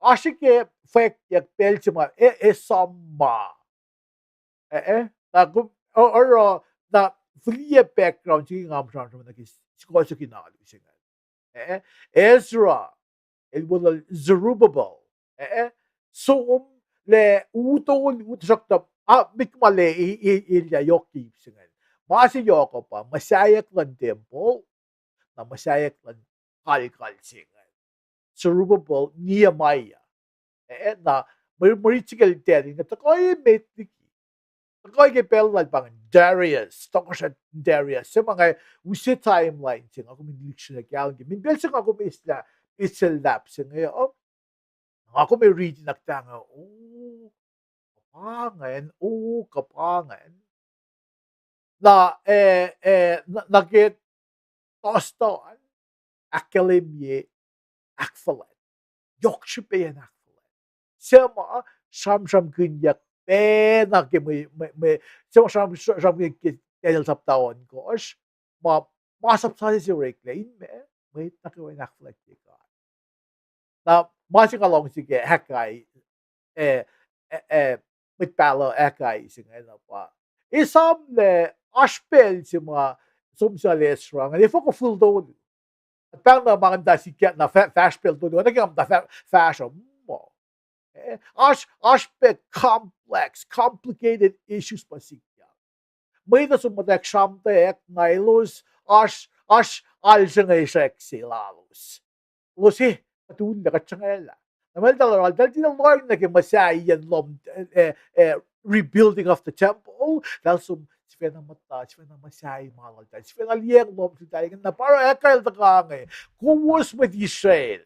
Oasr ke fwackyuck pacl se ma, eh, esam ma. Eh, eh, na kom, oruh, na fihliyac background se ke nga sramsram nuh ke sukohsohk in alu se ingacn. Eh, Ezra, el weluhl Zerubbabel, eh, som lac u tolu, u, tuhsruhktuh, ah, met ma lac, e, e, el ac yohk ke ip se ingacn. Ma se yohk uh pa muhsaheack luhn tempuhl, na muhsaheack luhn kalkal se ingacn. Zerubbabel, Nehemiah. Eh, na, mwe, mwe rit se ke eltahl inge tuhkuh met liki. Tuhkuh ke pacl lal pa ingacn Darius, tohkohsrah Darius. Se ma nga use timeline se nga kom in lihksreni kahlwem ke. Min pacl se nga kom eslah, eslah lap se inge, oh. Nga kom ac riti na kuhtanglah, oh, kuh pa ingacn, oh, kuh pa ingacn. Na, eh, eh, na, na ke Thursday an, ahkkahlwemye ahkfuhlwact. Yohk srihpac in ahkfuhlwact. Se ma sramsramkihnyuck pacna ke mwe, mwe, mwe, se ma sram, sramsramkihnyuck ke Daniel sapta ohnkohsr, ma, masap sasuc se oreklac in meac, mwet nuh kwewa in ahkfuhlwactye God. Na ma se nga luhngse ke Haggai, eh, eh, eh, mwet pahluh Haggai se inge na pa, esam lac oasr pacl se ma som sel Ezra ingacn, efuh kuh fihl tolu. Pahng na ma ingacn muhta sikyak na fah-, fahsr pacl tolu, oacna ke nga muhta fah-, fahsr uh, muh. Eh, oasr, oasr pac complex, complicated issues ma sikyak. Mwet uh som muhtwacwacack sramtweack na elos, oasr, oasr alsrngesrwack se lalos. Elos, eh, kuht ullac, kuht sruhngwaclah. Na ma eltahl oruh, eltahl tiac lohacng nuh ke muhsahiyacn lohm, eh, eh, rebuilding of the temple, eltahl som sifacna muhta, sifacna muhsahi ma laltahl, sifacna liyacacng lohm seltahl ingacn. Na pa oruh ahkkweye el tuhkuh inge, kowos mwet Israel,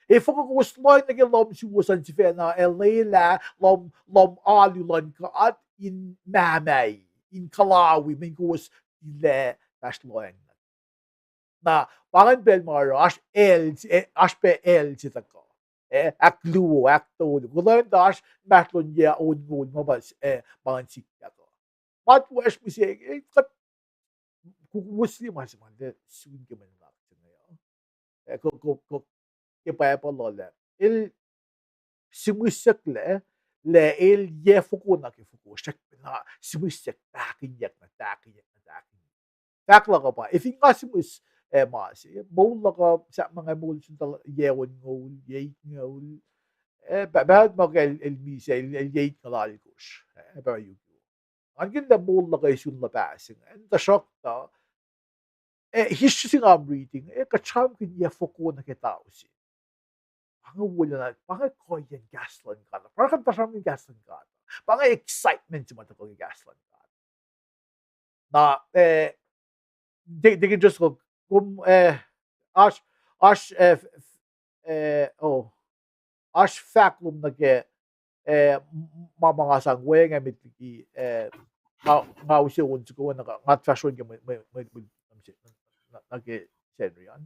efuh kuh kowos lohacng nuh ke lohm suwos an sifacna, eh, lwelah lohm, lohm alu luhn God in mahmah, in kuhlawi, mweyen kowos tilac fahsr lohacng nuh. Na, pa ingacn pacl ma oruh, oasr el, eh, oasr pac el se tuhkuh. Eh, ahkluo, ahktolu. Kuloh tuh oasr inmahsrlon yac onngoul ma pa, eh, ma ngacn sikyak uh. Matwac mihsenge, eh, kuht, kowos liye ma se ma, eh, sun ke mwe nuhnak se inge uh. Eh, ko, ko, ko, ke Bible uh lah el sihmihsyucklac, lah el yac fokoko nuh ke fokoko, srackna sihmihsyuck, tahkihnyuck, na tahkihnyuck, na tahkihnyuck. Fahk luhk uh pa, efin nga sihmihs, eh, ma se, moul luhk uh, sahp ma nga moul sun tuh yac onngoul, yac itngoul, eh, pa, pa ma ke el, el misac, el, el yac itngoul alkosr, eh, pa yuk. Ngan kihn lah moul luhk uh sun luhpah se ingacn, tuhsruhktuh, eh, history se nga reading, eh, kuht sramsramkihn yac fokoko nuh ke tausin. Pa inge wolacna, pa inge kuhiyacn kahs luhn God. Pa inge kuht sramsramkihn kahs luhn God. Pa inge excitement se ma tuhkuh ke kahs luhn God. Na, eh, they, they can just go, kom, eh, oasr, oasr, eh, f-, f-, eh, oh, oasr fahk lom nuh ke, eh, m-, ma, ma nga sang wacngihn met liki, eh, nga, nga use on soko, na nga fahsr on ke mwe, mwe, mwe, mwe, nuh ke Sacnri an.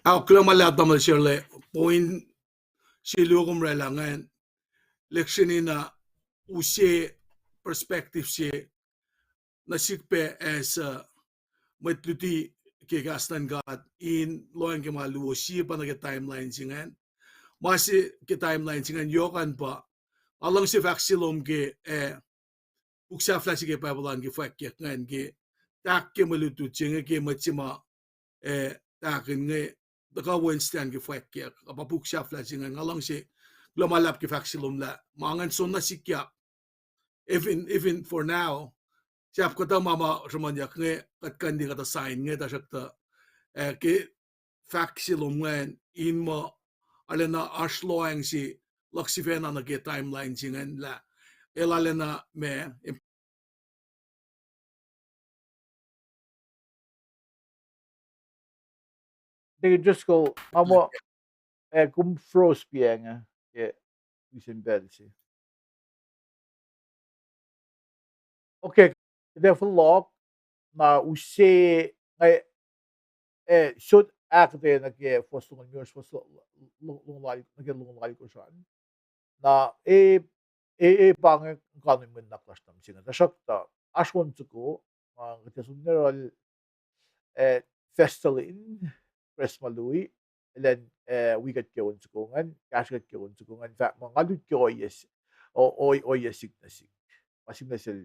Ao, kuloh ma luhlahp tamuhlwel Sharla, point se luo kom oraclah ingacn, lihksreni na use perspective se nuh sihk pac as, uh, mwet luti ke kahs luhn God in lohacng ke ma luo, sie pa nuh ke timeline se ingacn. Ma se ke timeline se ingacn yohk an pa, nga luhngse fahk se lom ke, eh, puk sahflah se ke Bible an ke fwackyuck ingacn ke tahk ke mwe lutlut se inge ke mwet se ma, eh, tahkihn inge, tuhkuh Wednesday an ke fwackyuck, a pa puk sahflah se ingacn, nga luhngse, kuloh ma luhlahp ke fahk se lom lah ma ingacn soenna sikyak. Even, even for now, sahp kuhtuh ma ma sruhmuhnyuck inge, kuht kuh in tiac kuhtuh sign inge, tuhsruhktuh, eh, ke fahk se lom ingacn, in muh arulacna oasr lohacng se luhk sifacna nuh ke timeline se ingacn lah el arulacna ma, They can just go, nga muh, eh, kom froze pa inge, ke, isen pacl se. Okay, the fohlohk, na use, nga, eh, sot ahkuhtweyac nuh ke fuhs longoul limekohsr, fuhs lo-, lo-, longoul, nuh ke longoul alkosr an. Na, eh, eh, eh, pa inge kanuhmwen nuhnak lasr nuh mihsenge. Tuhsruhktuh, oasr on soko, ma kuht ac som nuh yohrohl, eh, Festal in, Chris Malui, elan, eh, wi kuht ke on soko ingacn, kahsruh kuht ke on soko ingacn, fahk muh nga lut ke ohiyac s-, o-, o-, ohiyac sik nuh sik. Ma sik nuh sel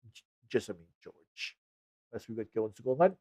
J-, Jessamine George. Mas wi kuht ke on soko ingacn.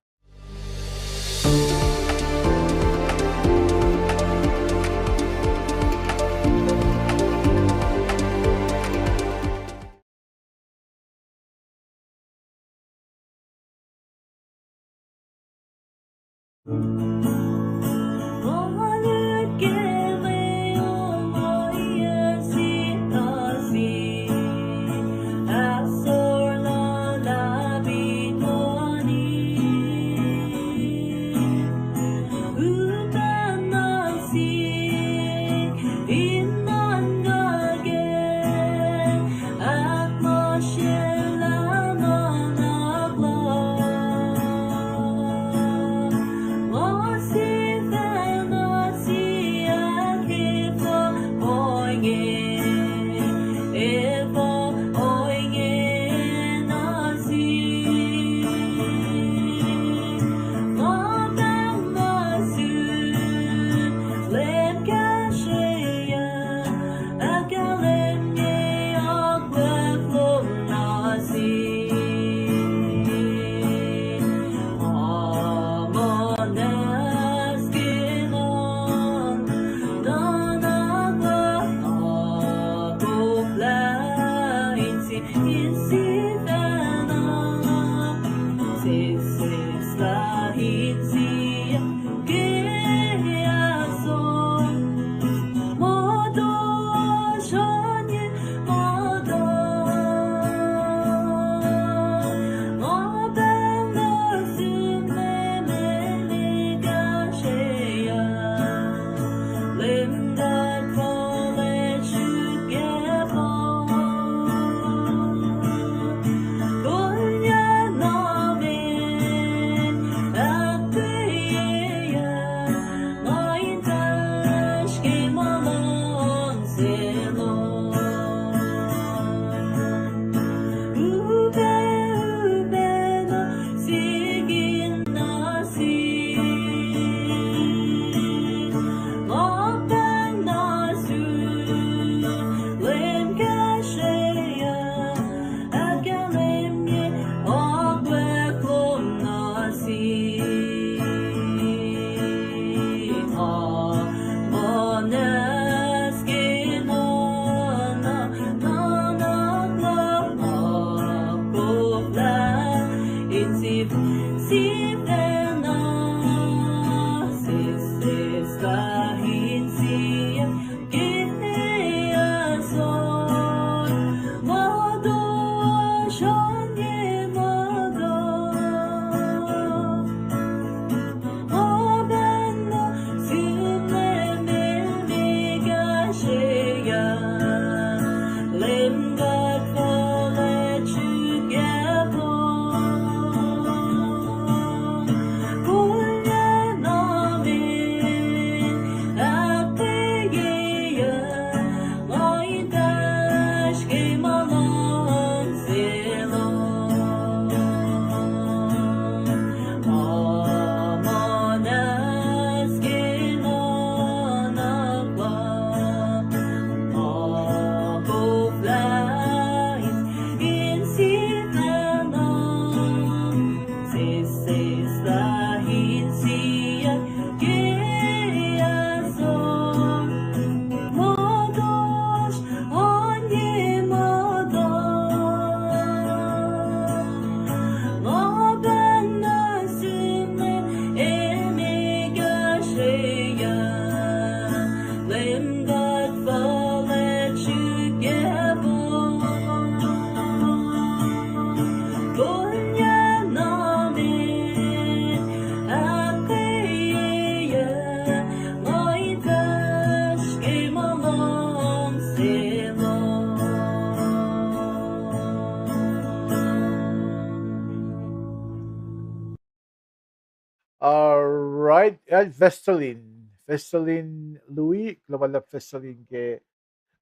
Kal Vestalin, Vestalin Louis, kuloh ma luhlahp Vestalin ke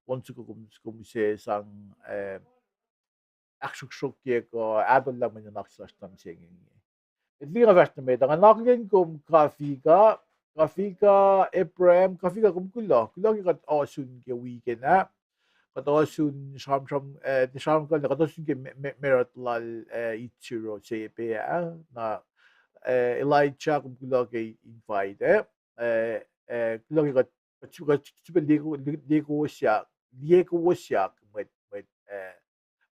on soko kom, kom use sang, eh, ahksruhksruhkyek, uh, ahkolah mwe nuhnak se lasr nuh mihsenge inge. Met liki nga fahsr nuh met ah, nga akihlen kom Kafika, Kafika, Abraham, Kafika, kom kuloh, kuloh ke kuht ohsun ke weekend ah. Kuht ohsun sramsram, eh, sramsram kuh, kuht ohsun ke me-, me-, merat lal, eh, Ichiro se pac ah, na, eh, Elijah, kom kuloh ke invite ah. Eh, eh, kuloh ke kuht, kuht, kuht, kuht liye ko-, liye kowos yak, liye kowos yak mwet, mwet, eh,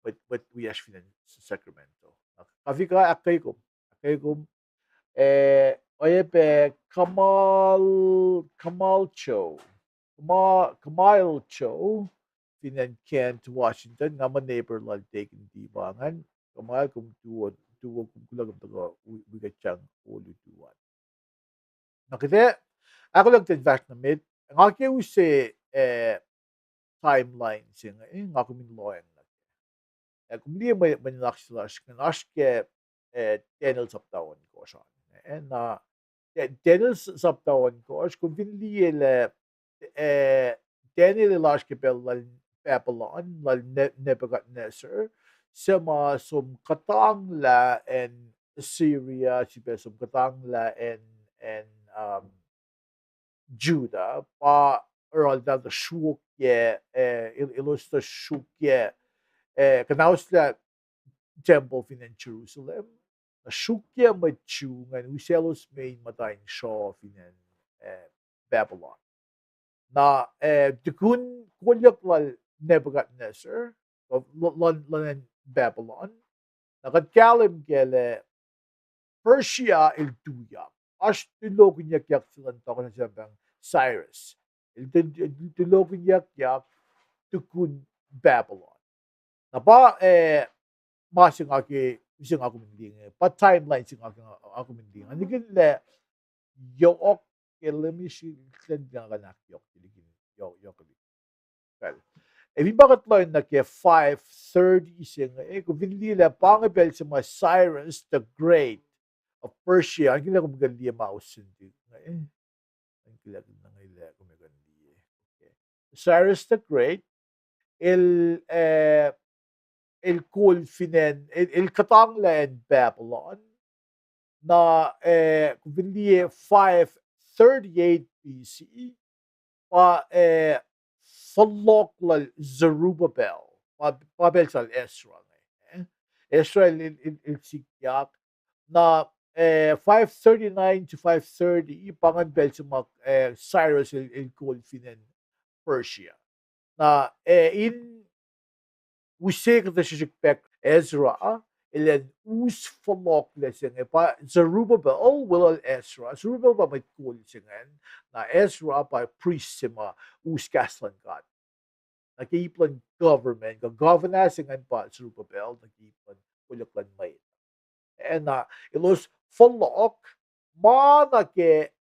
mwet, mwet wiyacsr fin acn Sacramento. Kafika, ahkkweye kom, ahkkweye kom. Eh, oacyacpac Kamal, Kamal Cho, Kamal, Kamal Cho, fin acn Kent, Washington, nga muh neighbor lal Deacon Tiba ingacn. Kamal, kom tuwo, tuwo, kom kuloh kom tuhkuh wi-, wi kuht sang olutu an. Na kuht ac ahkolah kuht in fahsr nuh met, nga ke use, eh, timeline se inge, eh, nga kom in lohacng nuh kac. Eh, kom liye mwe, mwe nuhnak se lasr ingacn, oasr ke, eh, Daniel sapta ohnkohsr an. Eh, na, Da-, Daniel s-, sapta ohnkohsr, kom fin liye lah, eh, Daniel el oasr ke pacl lal Babylon, lal Ne-, Nebuchadnezzar, suc ma som kuhtanglah acn Assyria, srihpac som kuhtanglah acn, acn, um, Judah, pa oruh eltahl tuh sruokyac, eh, el-, elos tuh sruokyac, eh, kuhnauslah tempuhl fin acn Jerusalem, na sruokyac mwet Jew ingacn usaclos me in muhta in sruoh fin acn, eh, Babylon. Na, eh, tukun kolyuck lal Nebuchadnezzar, luhn, luhn acn Babylon, na kuht kahlwem kac lah Persia el tuyak. Oasr tulohkihnyuckyak se luhn tohkohsrah se pahng Cyrus. El tu-, el tulohkihnyuckyak tukun Babylon. Na pa, eh, ma se nga ke, se nga kom in liye inge, pa timeline se nga ke nga kom in liye inge. Nihkihn lah yohk ke lemisil, lwen nga kuh in ahkyohkye liki, yohk, yohk liki. Well, ac fin pa kuht lohacng nuh ke five thirty se inge, eh, kom fin liye lah pa inge pacl se ma Cyrus the Great of Persia, nihkihn lah kom kuh in liye ma us inge, eh. Nihkihn lah kom kuh in liye. Okay. Cyrus the Great, el, eh, el kol fin acn, el, el kuhtanglah acn Babylon. Na, eh, kom fin liye five thirty-eight B C, pa, eh, fohlohk lal Zerubbabel, pa, pa pacl sel Ezra inge, eh? Ezra el, el, el, el sikyak. Na, eh, five thirty-nine to five thirty, pa ingacn pacl se ma, eh, Cyrus el, el kol fin acn Persia. Na, eh, in use kuhtuh srihsrihk pac Ezra, elan us fohlohklac se inge pa Zerubbabel, weluhl Ezra. Zerubbabel pa mwet kol se ingacn, na Ezra pa prist se ma us kahs luhn God. Nuh ke ip luhn government, kuh governor se ingacn pa Zerubbabel, nuh ke ip luhn kolyuck luhn mwet. Ac na elos fohlohk, ma nuh ke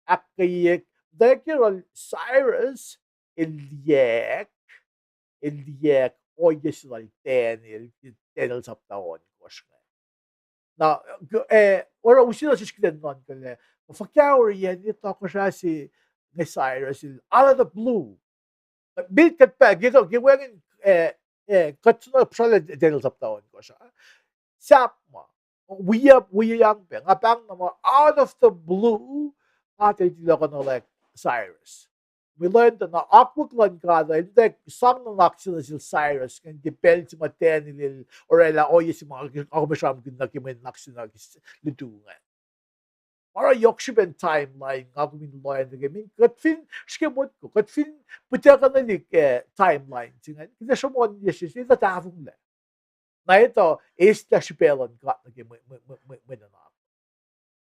ahkkweyeyuck, tuh ke oruh Cyrus el liyacack, el liyacack ohiyac se lal Daniel, Daniel sapta ohnkohsr inge. Na, eh, oruh use na siskuhtuhn nuhnkuh lah, fuhkah oruh yac ne tohkohsrah se inge Cyrus el out of the blue. Met kuht pac, ke, ke wacngihn, eh, eh, kuht suna psrala Daniel sapta ohnkohsr ah. Sahp ma, wi, wi yang pac, nga pahng na ma out of the blue, God el tilac kuh nuh lah Cyrus. Mwe lwen tuh na akwuck luhn God uh, el tuh sang nuhnak se nuh sel Cyrus, ingacn ke pacl se ma Daniel el orwaclah ohiyac se ma nga kom sramsramkihn nuh ke mwe nuhnak se nuh ke lutu ingacn. Pa oruh yohk srihpac timeline nga kom in lohacng nuh ke, mweyen kuht fin srihke motko, kuht fin pihtuckuhnuhlihk, eh, timeline se ingacn, kuht ac sruhmuhn yac se, se etuh tahfonglac. Na etuh, eslah srihpac luhn God nuh ke mwe, mwe, mwe, mwe, mwe nuhnak.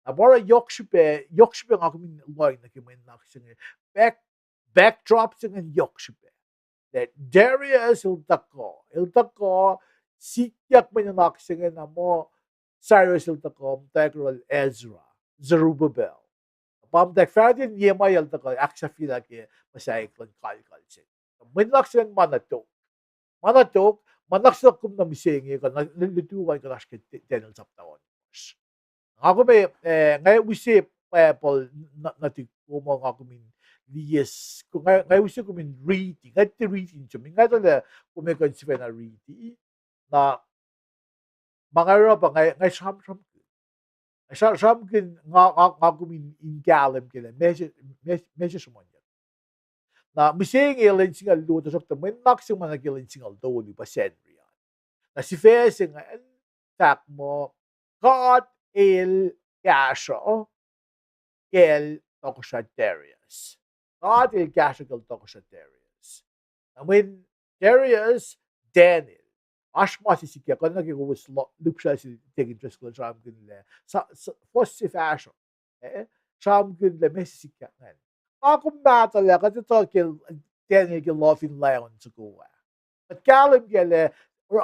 Na pa oruh yohk srihpac, yohk srihpac nga kom in lohacng nuh ke mwe nuhnak se inge. Back, backdrop se ingacn yohk srihpac. Lah Darius el tuhkuh, el tuhkuh, sikyak mwe nuhnak se ingacn na muh Cyrus el tuhkuh, muhtwacwacack oruh Ezra, Zerubbabel. Pa muhtwacwacack Friday, Nehemiah el tuhkuh ahksahfyelah ke muhsaheack luhn kalkal se. Mwe nuhnak se ingacn ma na tok. Ma na tok, ma nuhnak se kom nuh mihsenge, kuh na lutu an kuh oasr ke Daniel sapta ohnkohsr. Nga kom, eh, nga use Bible nuh, nuh tik kom, nga kom in liye, nga, nga use kom in riti, nga tiac riti in som, nga tuh lah kom ac kuh in sifacna riti. Na ma nga oruh pa nga, nga sramsramkihn. Nga sra-, sramsramkihn nga, nga, nga kom in, in kahlwem ke lah meac se, meac, meac se sruhmuhnyuck. Na mihsenge lwen singucul luo, tuhsruhktuh mwe nuhnak se ma nuh ke lwen singucul tolu pa Sacnri an. Na sifac se ingacn fahk muh God El kahsruh kacl tohkohsrah Darius. God El kahsruh kacl tohkohsrah Darius. Na mweyen Darius, Daniel, oasr ma se sikyak, kuht nuh ke kowos lipsra sel tekin treskuhl sramsramkihn lah, fuhs se fahsruh, eh, sramsramkihn lah meac se sikyak ingacn. Nga kom mahtuhlah kuht etuh ke Daniel ke lohfin lion soko ah. Kuht kahlwem kac lah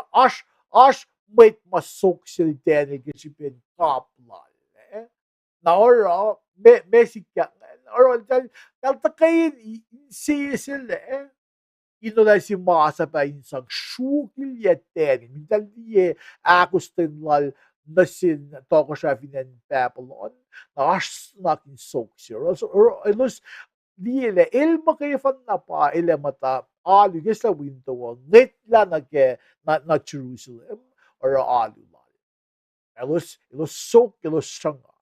oasr, oasr mwet ma sok sel Daniel ke srihpen kap lal, eh. Na oruh, meac, meac sikyak ingacn, oruh eltahl, eltahl tuhkweni insese lah, eh, in oruh se masap ah in sang sruokilyac Daniel, eltahl liye ahkostwen lal nuh sin tohkohsrah fin acn Babylon, na oasr nuhnak in sok se. Oruh, oruh elos liye lah el muhkwefanna pa el ac muhta alu ke sla winto uh, ngwetlah nuh ke, nuh, nuh Jerusalem, oruh alu lal. Elos, elos sok, elos sruhnga.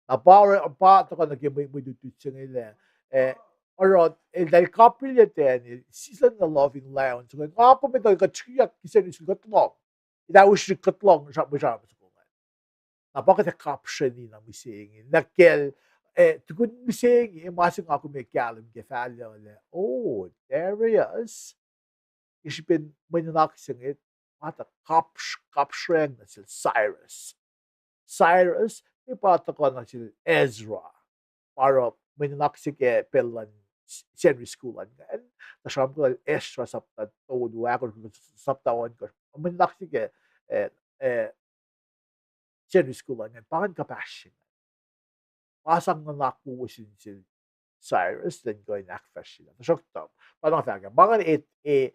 Na pa, pa tuhkuh nuh ke mwe, mwe lutlut se inge lah, eh, oruh eltahl kaprilyac Daniel, sislah na lohfin lion soko, nga kom etuh kuht srihk ke Sacnri soko kuht lohng. Eltahl usrnguck kuht lohng sra-, mwe sramsram soko ingacn. Na pa kuht ac kapsreni na mihsenge. Na kacl, eh, tukun mihsenge, ma se nga kom ac kahlwem ke fahlac lah, oh, Darius, ke srihpen mwe nuhnak se inge, pa tuh kapsr-, kapsreng nuh sel Cyrus. Cyrus, eh, pa tuhkuh nuh sel Ezra. Pa oruh mwe nuhnak se ke pacl luhn Sacnri School an ingacn, tuh sramsramkihn lal Ezra sapta tolu, ahkosr, sapta ohnkohsr. Mwe nuhnak se ke, eh, eh, Sacnri School an ingacn, pa ingacn kuhpahsr se ingacn. Pa sang nuhnak wowo sin sel Cyrus, elan kuh in ahkfahsryelah. Tuhsruhktuh, pa na fahk ah, ma ingacn e, e,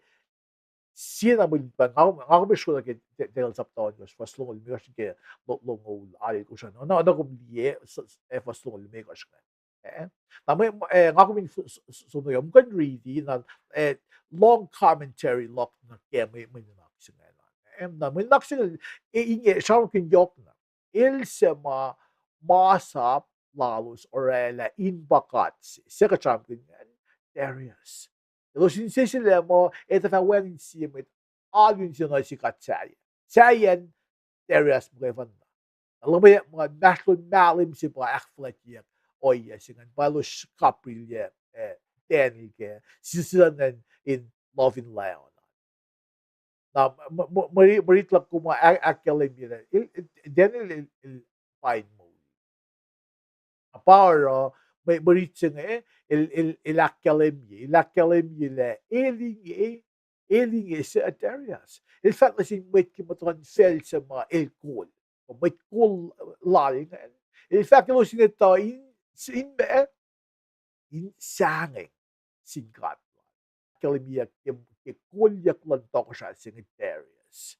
sie na mwe luti pa, nga, nga kom srolah ke Daniel sapta ohnkohsr, fuhs longoul limekohsr ke lo-, longoul alkosr an. Na, na kom liye, eh, fuhs longoul limekohsr ingacn. Eh, na mwe, eh, nga kom in s-, s-, s-, som nuh ke, kom kuh in riti na, eh, long commentary luhk nuh ke mwe, mwe nuhnak se ingacn. Eh, na mwe nuhnak se inge, eh, inge sramsramkihn yohk na. El suc ma masap lalos orwaclah in pa god se, suc kuht sramsramkihn ingacn, Darius. Elos insese lah muh, eh, tuh fah wacngihn sie mwet alu in se nuh se god sahyac. Sahyacn Darius muhkwena. Na luhmweyuck muh inmahsrlon mahlwem se pa ahkfuhlwactyeyuck ohiyac se ingacn, pa elos kaprilyac, eh, Daniel ke, sislah na in lohfin lion. Na mwe, mwe, mwe rit luhk kom ahkkahlwemye lah Daniel el, el pa in moul. Na pa oruh, mwe, mwe rit se inge, el, el, el ahkkahlwemye, el ahkkahlwemye lah el inge, el inge se Darius. El fahk nuh sin mwet ke muhtuhnfacl se ma el kol, mwet kol lal ingacn. El fahk elos in etuh in, in ma in sahngweng sin god lal. Ahkkahlwemyeyuck ke, ke kolyuck luhn tohkohsrah se inge Darius.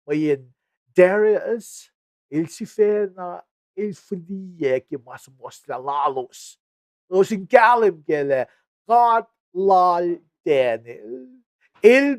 Mweyen Darius el sifacna, el fihliyac ke ma suhmuhslah lalos. Elos in kahlwem kac lah god lal Daniel, el